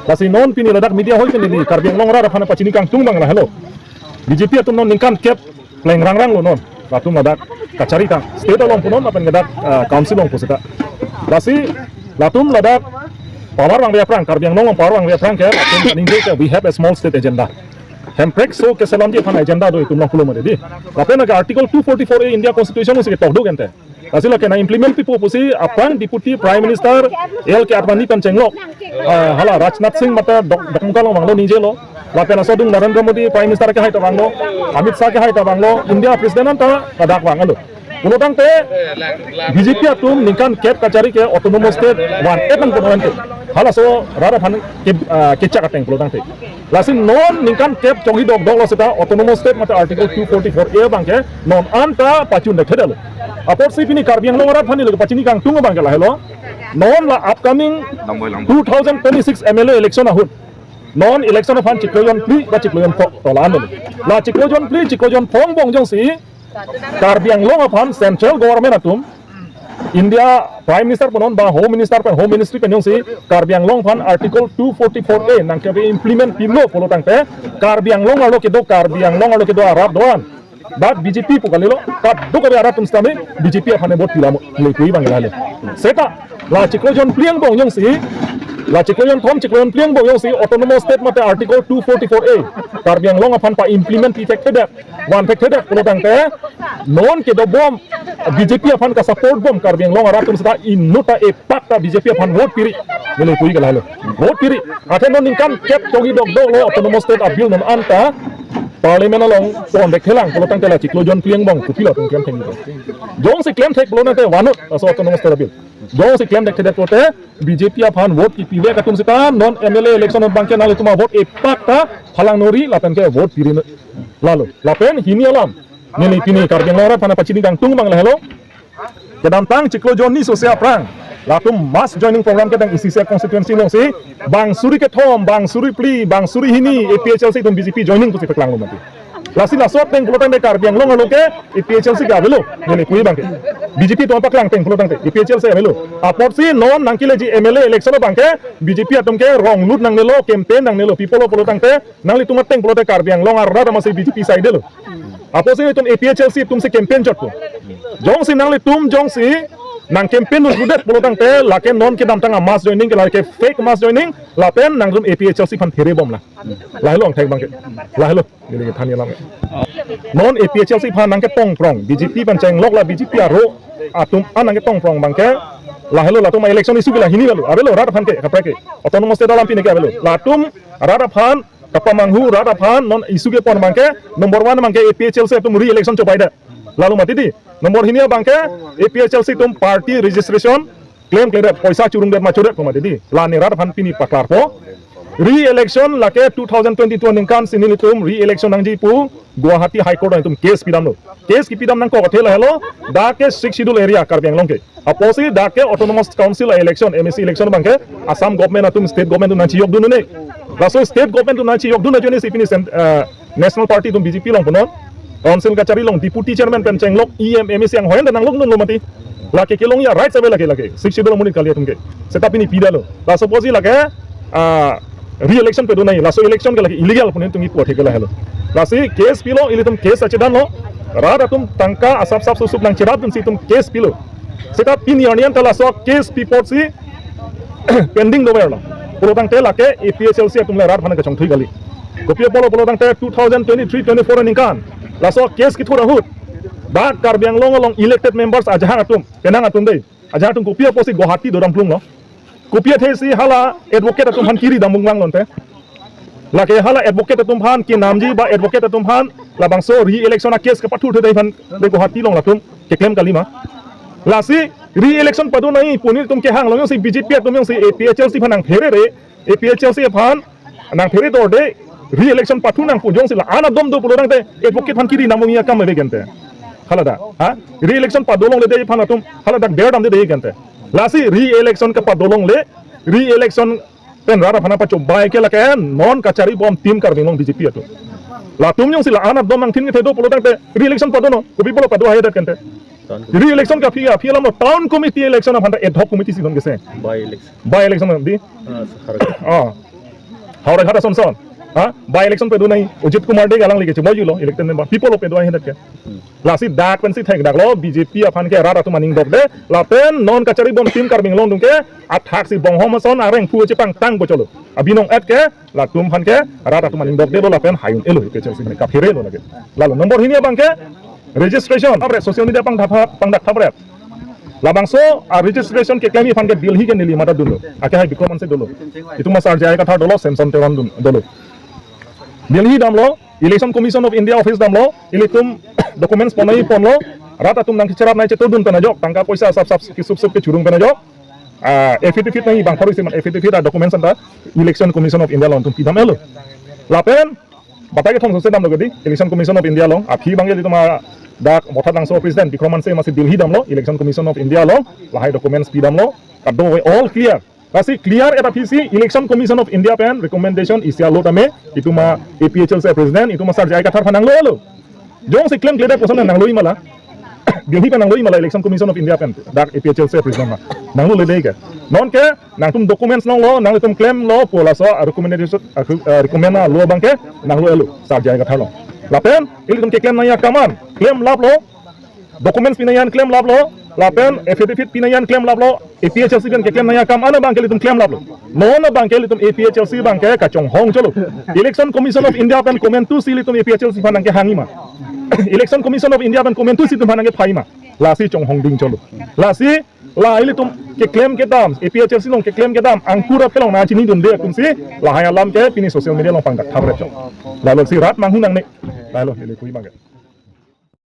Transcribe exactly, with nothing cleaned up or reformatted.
Lasi non pini ladak media hoi pini di Karbi Anglong arat aphan pachini kangtung abang lahelo. B J P atum non ningkan kep pleng rangrang lo non. Latum ladak kachari tang. State along punon lapen ladak, ah, council along pusita. Lasi latum ladak power vangve aphrang, Karbi Anglong power vangve aphrang ke, latum ningje ke we have a small state agenda. Hemprek so keselamji aphan agenda do itum along pulo mati di. Lapen ke Article two forty-four A India Constitution si ketok do kente. Lasi lake nang implement pipo pusi aphrang Deputy Prime Minister L K Advani pen chenglok, ah, hala Rajnath Singh mate dok, dokmoka along vanglo ningjelo. Lapen laso adung Narendra Modi Prime Minister kehai ta vanglo, Amit Shah kehai ta vanglo, India President anta ladak vanglo. Pulo tangte B J P atum ningkan kep kachari ke autonomous state van-et nangpo non ke. Halaso rat aphan ke, ah, kechak ateng pulo tangte. Lasi non ningkan kep chonghi dokdok lo seta autonomous state mate Article two forty-four A abang ke non anta pachun dekthedetlo. Apotsi pini Karbi Anglong arat aphan neli pachini kangtung abang ke lahelo. Non la upcoming two thousand twenty-six M L A election ahut, non election aphan chiklo jonphli ba chiklo jonpho to la-an lo. La chiklo jonphli chiklo jonpho angbong jongsi Karbi Anglong aphan central government atum, India Prime Minister punon ba Home Minister pen, Home Ministry pen jongsi Karbi Anglong aphan Article two forty-four A nangkeve implement pilo pulo tangte, Karbi Anglong arlo kedo, Karbi Anglong arlo kedo arat do-an, dak B J P pu kalilo, kadokave arat atum sitame B J P aphan vote pilamo, le kui abang lahelo. Seta la chiklo jonphli angbong jongsi, la chiklo jonthom, chiklo jonphli angbong jongsi autonomous state mate Article two forty-four A Karbi Anglong aphan pa-implement pi thekthedet, van thekthedet pulo tangte, non kedobom B J P aphan ka-support bom Karbi Anglong arat atum seta inut ta epak ta B J P aphan vote piri. Neli kui ke lahelo. Vote piri. Athe non ningkan kep chonghi dokdok lo autonomous state a-bill non anta Parliament along pon dekthelang pulo tangte la chiklo jonphli angbong kopilo atum klem thek. Jongsi klem thek pulo tangte vanut laso autonomous state a-bill. Jongsi klem dekthedet pulote B J P aphan vote kipivek atum seta non M L A election abang ke nanglitum avote epak ta phalang nori lapen ke vote piri lalo. Lapen hini alam neli pini Karbi Anglong arat aphan pachini kangtung abang lahelo. Kedamtang chiklo jonni sose aphrang latum mass joining program kedang isi isi constituency alongsi bang suri kethom, bang suri phli, bang suri hini A P H L C atum B J P joining pusi paklanglo mati. Lasi laso ateng pulo tangte Karbi Anglong arlo ke A P H L C ke avelo, neli kui abang ke. B J P atum paklang ateng pulo tangte A P H L C avelo. Apotsi non nangkeleji M L A election abang ke B J P atum ke rong lut nangnelo, campaign nangnelo, people pulo tangte nanglitum ateng pulote Karbi Anglong arat amatsi B J P side lo. Apotsi itum A P H L C atumsi campaign chotpo. Jongsi nanglitum jongsi nang campaign nuthudet pulo tangte lake non kedamtang a-mass joining ke lake fake mass joining lapen nangtum A P H L C aphan phere bom la. Lahelo angthek abang ke. Lahelo. Neli kethan alam. Non A P H L C aphan nangketong prong, B J P pen chenglok la B J P aro atum an nangketong prong abang ke. Lahelo latum election issue ke la hini lalu. Avelo rat aphan ke kaprek ke. Autonomous state alam pine ke avelo. Latum rat aphan kapamanghu, rat aphan non issue kepon abang ke, number one abang ke A P H L C atum re-election chobai det. Lalu mati di. Number hini abang ke A P H L C atum party registration claim klemkledet, poisa churungdet ma chodet pu mati di. La ne rat aphan pini paklarpo. Re-election lake two thousand twenty-two aningkan si nelitum re-election nangji pu Guwahati High Court atum case pidamlo. Case kipidam nangkok athe lahelo, dak ke Sixth Schedule area Karbi Anglong ke. Apotsi dak ke Autonomous Council election, M A C election abang ke Assam government atum, state government atum nangchiyokdun un-e. Laso state government atum nangchiyokdun ajoine si pini cent-, eh, National Party atum B J P along punon. Council kachari along deputy chairman pen chenglok E M, M A C anghoi an nanglokdunlo mati. Lake kelongji a-rights ave lake, lake Sixth Schedule amonit kali atum ke. Seta pini pidetlo. Laso apotsi lake, ah, re-election pado nangji, laso election ke lake illegal pu nelitum kipu athe ke lahelo. Lasi case pilo, ilitum case achedanlo. Rat atum tangka asap sap susup nangcherapdunsi itum case pilo. Seta pini arni anta laso case pi apotsi pending doverlo. Pulo tangte lake A P H L C atum le rat aphan kachongthui kali. Kopi apotlo pulo tangte two thousand twenty-three twenty-four aningkan laso case kethur ahut, dak Karbi Anglong along elected members ajahak atum, penang atum dei. Ajahak atum kopi apotsi Guwahati dodam plunglo. Kopi athesi hala advocate atum aphan kiri dambung vanglo ante. Lake hala advocate atum aphan kenamji ba advocate atum aphan labangso re-election a-case kepathurthe dei aphan de Guwahati along latum keklem kalima. Lasi re-election pado nangji pu nelitum kehang along jongsi B J P atum jongsi A P H L C aphan nangpherere, A P H L C aphan nangphere dorde re-election pathu nangpo jongsi la-an adom do pulo tangte advocate aphan kiri dambungji akam ave kente. Hala dak, ha? Re-election pado longle dei aphan atum hala dak ber damde dei kente. Lasi re-election kepado longle, re-election pen rat aphan pachobai ke lake non kachari bom tim Karbi Anglong B J P atum. Latum jongsi la-an adom nangthin kethe do pulo tangte re-election padonon, kopi pulo pado haidet kente. Re-election ke aphi, aphi alam lo town committee election aphan ta ad hoc committee si don kese. By election. By election di. Ah, sahar. Ah. Howraghat ason son. Ha? By election pedun nangji. Ujit Kumar Dey alangli ke chumojilo elected member. People lo pedun nangji ke. Lasi dak pensi thekdaklo B J P aphan ke rat atum aning dokde. Lapen non kachari bom Team Karbi Anglong atum ke athaksi bonghom ason areng phu chepangtang bocholo. Abinong et ke latum aphan ke rat atum aning dokdelo lapen haiun-elo ke chengsi mane kaphere lo lake. Lalo number hini abang ke registration. Apre social media pangdak pangdak thapre. Labangso a registration keklem aphan ke Delhi ke neli mata dunlo. Ake hai Bikram Hanse dolo. Itum ma Sir J I Kathar dolo, Samson Teron dun dolo. Delhi damlo, Election Commission of India office damlo, ilitum documents ponai ponlo, rat atum nangkecherap nai chetodun pen ajok, tangka poisa sap sap kisup sup kechurung pen ajok. Ah, affidavit nangji bang pharo isi man affidavit a documents anta Election Commission of India along itum pidam-elo. Lapen batai kethom sose damlo gedi, Election Commission of India along, aphi abang ke itum a dak Voithalangso president Bikram Hanse masi Delhi damlo, Election Commission of India along, lahai documents pidamlo, kadokave all clear. Lasi clear et aphisi Election Commission of India pen recommendation isi alo tame, itum a APHLC president, itum a Sir J I Kathar aphan nanglo-elo. Jongsi klemkledet koson nangloi ma la. Delhi pen nangloi ma la Election Commission of India pen. Dak APHLC president ma. Nanglole dei ke. Non ke nangtum documents nanglo, nanglitum klemlo pu laso a recommendation, a, a, recommend alo abang ke nanglo-elo Sir J I Kathar along. Lapen ilitum keklem nangji akam an klemlaplo. Documents pi nangji an klemlaplo, lapen affidavit pi nangji an klemlaplo, APHLC pen keklem nangji akam an abang ke ilitum klemlaplo. Non abang ke ilitum APHLC abang ke kachonghong cholo. Election Commission of India pen komantusi ilitum APHLC aphan nangkehangji ma. Election Commission of India pen komantusi itum aphan nangkephai ma. Lasi chonghong ding cholo. Lasi la ilitum keklem kedam, APHLC along keklem kedam, angkur aphelong nangchinidunde atumsi, lahai alam ke pini social media along pangdak thapre chok. Lalo si rat manghu nangne. Lalo neli kui abang ke.